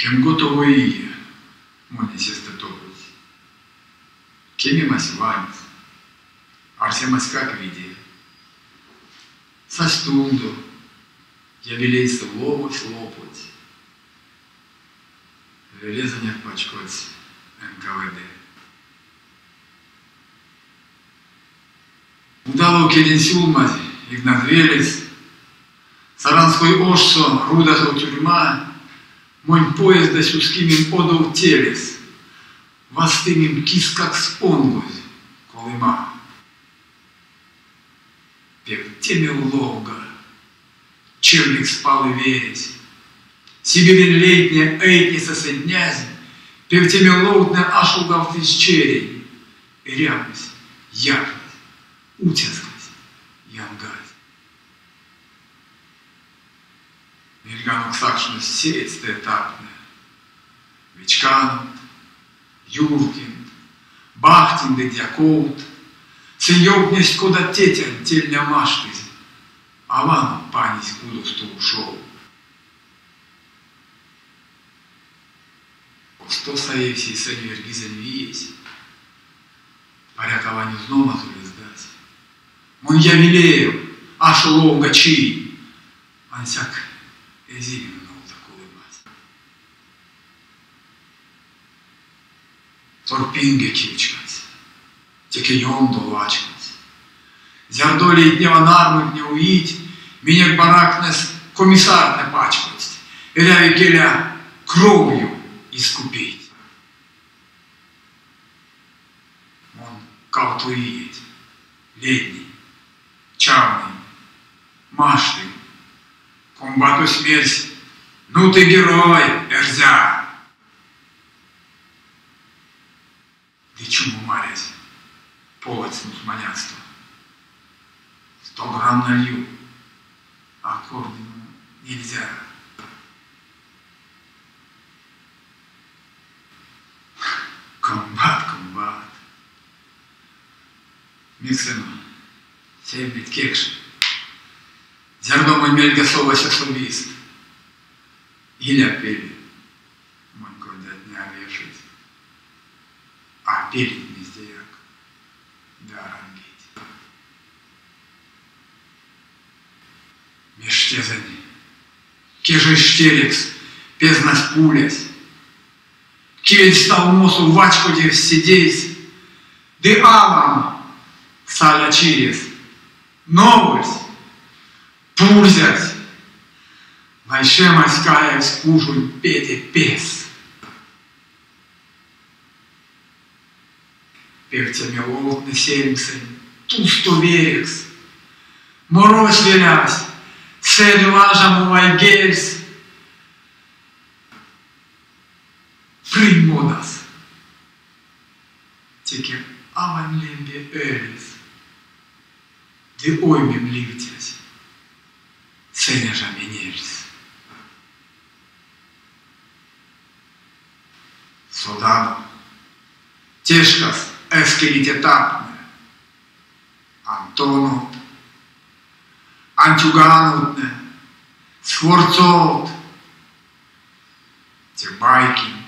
Кемготово ие монень сестэ топодсь. Кемемась ванькс, арсемаськак виде. Сась тундо, явилейсэ ловось лоподсь. Велезэнек пачкодсь НКВД. Удалов кедень сюлмазь Игнадвелес, Саранской ошсо рудазов тюрьма, монь поездэсь ускимим одов телес, вастымим кискакс онгозь Колыма. Певтеме ловга, чевгекс палы вересь, Сибирень лейтне эйтнесэ сэднязь, певтеме ловтне ашолгавтызь черень, эрямось яжазь, уцяскась янгазь. Мельганок сакшность сеедьстэ этаптне, Вечкановт, Юркинт, Бахтин ды Дьяковт. Сынь ёвтнесть, кода тетянь тельня маштызь, аванок панизь кудосто ушов. Косто саевсь эйсэнь верьгизэнь виесь? Паряк, авань озномазо лездась. Мон явилеев, ашо ловга чиинь, ансяк эзимим нолда кулемась. Торпинге кивчкадсь, теке ёндо вачкодсь. Зярдо лейтнева нармунтне уить, минек барактнес комиссартнэ пачкодсть, эряви, келя, кровью искупить. Мон кавто иеть леднинь, чавнинь, маштынь. Комбатось мерсь: Ну ты герой, эрзя! Ды чумо марязь поладсь нусманясто: Сто грамм налью, а к ордену нельзя. Комбат, комбат. Мекс эно сельметь кекшик? Зярдо монь мельга совась особист, иля пеле, монь кондятне а вешить, а пелить мездеяк ды а рангить. Мештезэнь кежей штерекс пезнась пулясь, кивень сталмосо вачкодевсь седейс, ды авам саля чирес новольсь, пульзясь, лайшемась каявсь кужонь педе пес. Певтеме ловтнэ сельмсэнь тусто верекс, морось велявсь седе лажамо вайгельс. Прынь модас, теке авань лембе элес, ды оймем ливтясь сэняжа менельс. Содадо, те шкас эскелить этаптне, Антоновт, Антюгановтне, Скворцовт, Тебайкинт,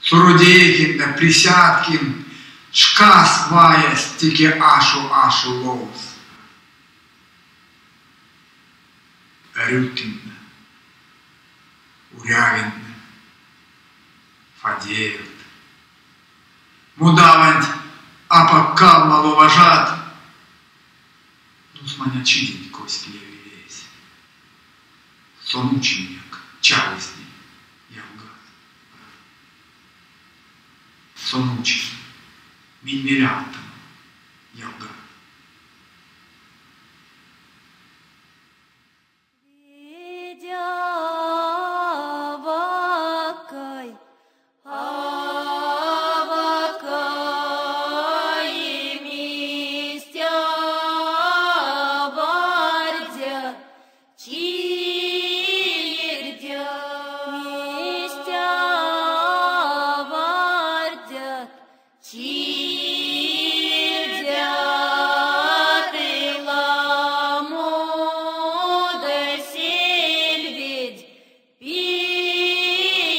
Суродейкинтнэ, Присядкин шкас ваясть теке ашо-ашо ловс. Рюткинтнэ, Урявинтнэ, Фадеевт. Модаванть апак калма ловажат, нусманя чиденть коське явилеесь. Сон учи минек, чавозтнень, ялгат. Сон учи, минь мелявттано, ялгат. Ведявакай, авакай, мистя вардя, чирдя, мистя вардят, чирдят и ламо да сельведь пирдят.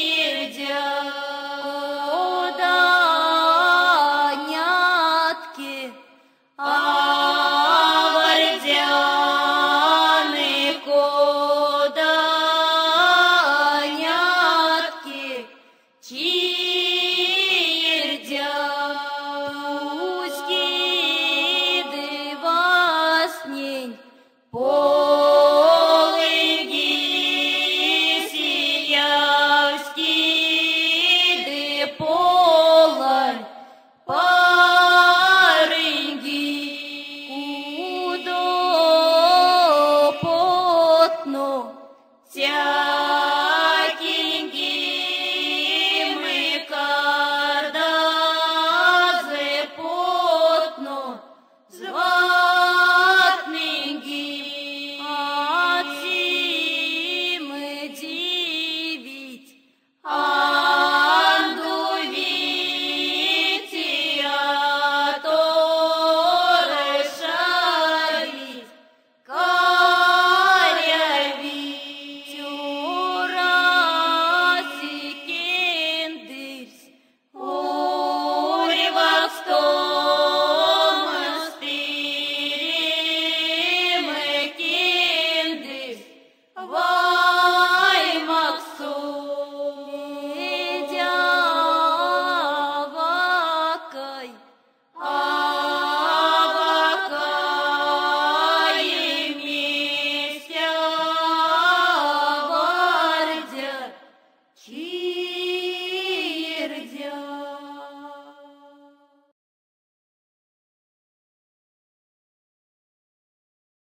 Кавто.